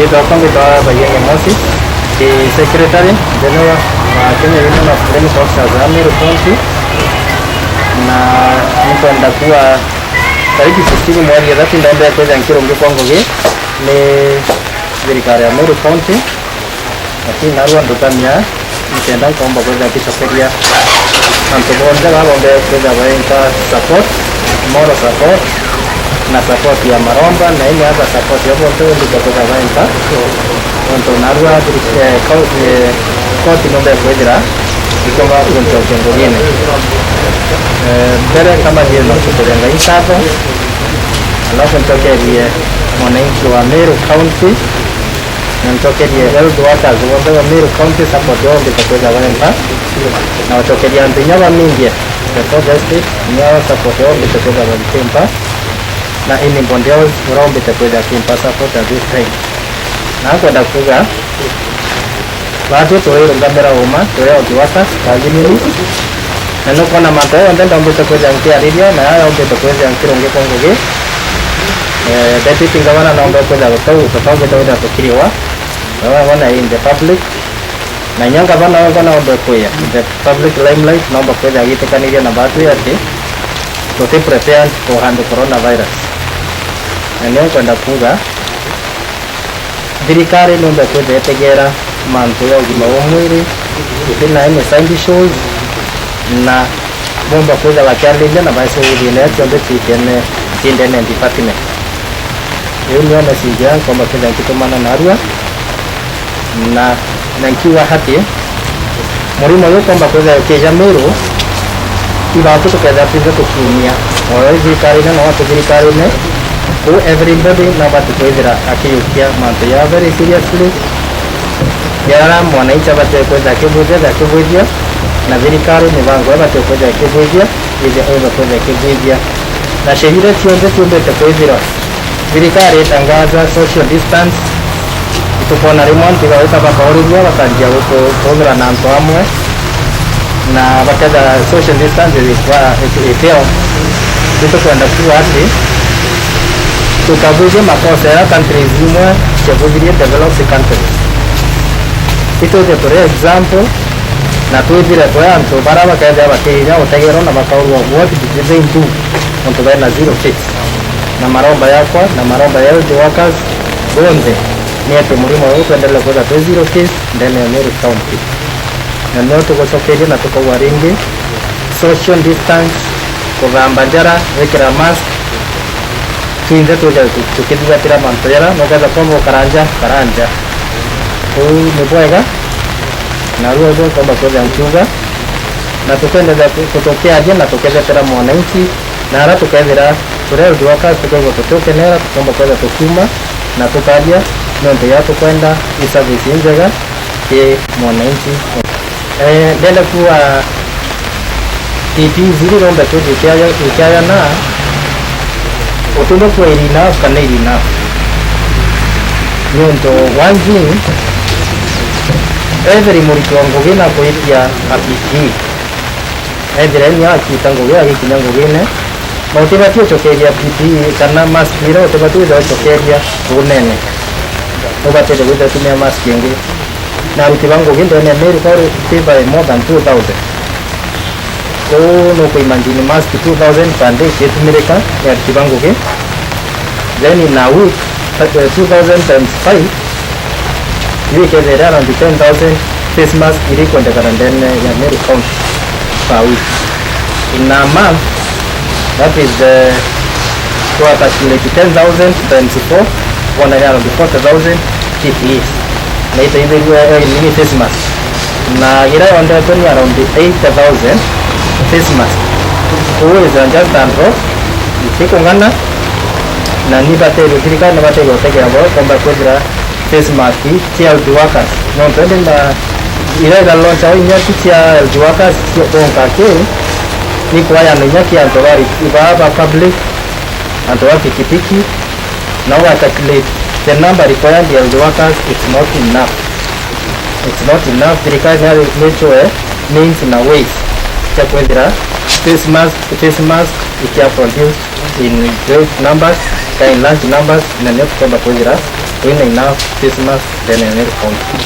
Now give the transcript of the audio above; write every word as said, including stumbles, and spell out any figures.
Riitwa riakwa mbitagwa Baiyenge Moses, ndi secretary general wa Kenya Union of Clinical Officers ya Meru County, na nikwenda kuuga tariki sixteen mweri ithatu ndombere kwithira nkirungikwa ngugi ni thirikari ya Meru County, lakini narua ndukamia, nikenda nkomba kwithira ngicokeria antu bonthe baba bombere kwithira baimpa support, moral support, na support ya maromba, na any other support ya bonthe bombite kwithira baimpa. Nontu narua thiri-, eh, kau-, eh, koti nombere kwithira ikomba kuncokia ngugine. Eh, mbere nkamanyire na gucokeria Ngai nkatho, alafu ncokerie mwananchi wa Meru County, na ncokerie health workers bonthe ba Meru County support yao mbite kwithira baimpa, na gucokeria antu inya ba media, the fourth estate, inya support yao mbite kwithira bakimpa, na anybody else uria umbite kwithira akimpa support at this time. Na nkwenda kuuga, baatwi turirungamira uma, turi health workers, ta union, na nukwona mantu jau jonthe ndombite kwithira nkiariria, na yaya yombite kwithira nkirungikwa ngugi. Eh, deputy governor nombe kwithira tutau-, tutaumbite kwithira tukiriwa, na we bona in the public. Na inya ngavana wengwa naombe kwia in the public limelight, naomba kwithira agitikaniria na baatwi ati tuti prepared to handle coronavirus. Na nio nkwenda kuuga, thirikari niombe kwithira itegera mantu ya ugima wa mwiri, guti na any side issues, na boomba kwithira bakiariria na baicugurire na cionthe ciitene, ciendene department. Iu nio message ya nkomba kwithira nkitumana narua, na, na nkiuga ati murimo uyu ukomba kwithira ukija Meru, ibaatu tukethira twinthe tukiumia. Oyo i thirikarine, no ati thirikarine, kuu everybody no abati kwithira akiyukia mantu ja very seriously. Jaria mwananchi abati kwithira akibwithia, akibwithia, na thirikari mibango ibati kwithira ikibwithia, ithia, ithia kwithira ikibwithia. Na sheria iria cionthe ciumbite kwithirwa thirikari itangaza social distance, itukwona rimwe antu igawita bakaurithua, bakanjia guku-, kuthura na antu amwe, na bakethira social distance ikwa-, iki-, ikio. Itukwenda kuuga ati tukabwithia makosa jaria countries imwe ciabwithirie developed countries. Itwithie turi example, na twithire twi antu baria bakethira bakinya gutegerwa na bakaurua, what did they do? Nontu bena zero case. Na maromba yakwa, na maromba ya health workers bonthe, ni ati murimo uyu twendelee kwithira twi zero case ndene ya Meru County. Na nio tugucokeria na tukauga ringi, social distance, kuthamba njara, gwikira mask, twinthe twija tu-, tukithingatira mantu jaria, na ukethira kwamba ukaranja, karanja. Uu ni bwega, na ruu uguo nkomba kwithira nkiuga, na tukendethera ku-, ku-, tukiaria na tukethetera mwananchi, na aria tukethira turi health workers tukaigua tutiukenera, tukomba kwethira tukiuma na tukaria, nontu ya tukwenda i service injega ki mwananchi. Eh, ndenda kuuga P P Es iria iromba kwithirwa ikiaja-, ikiajana, utumba kuuga iri enough kana iri enough. Niuntu one thing, every muriti wa ngugi na kwitia a P P E. Ethira ni akiita ngugi agikinya ngugine, na utibati ucokeria P P E kana mask iria utibati withira ucokeria ruunene. Ubatite kwithira utumia mask ingi. Na aruti ba ngugi ndene ya Meru kwa ti by more than two thousand. Kou nukuimagine mask two thousand per day ikitumirika ni aruti ba ngugi. Then in a week, eh, two thousand times five, iu ikethira around ten thousand face mask iria ikwendekana ndene ya Meru County per week. In a month, that is, eh, to articulate ten thousand times four, wona ni around forty thousand P P Es. Na iteithirue, eh, nini face mask. Na iria yondetwe ni around eighty thousand face mask. Kou is just a drop, itikung'ana, na ni bateithwe, thirikari ni bateithwe gutegera bo, komba kwithira face mask cia health workers. Nontu indi na iria iga launch au inya ti cia health workers cia bonka ki, ni kwayana inya ki antu bari, ba, ba public, antu ba pikipiki, na uga calculate the number required health workers, it's not enough. It's not enough. Thirikari ni yari ni chue means na ways cia kwithira face mask, face mask ikia produce in great numbers, ka in large numbers, na nio tukomba kwithira wina enough face mask, then ene recounti.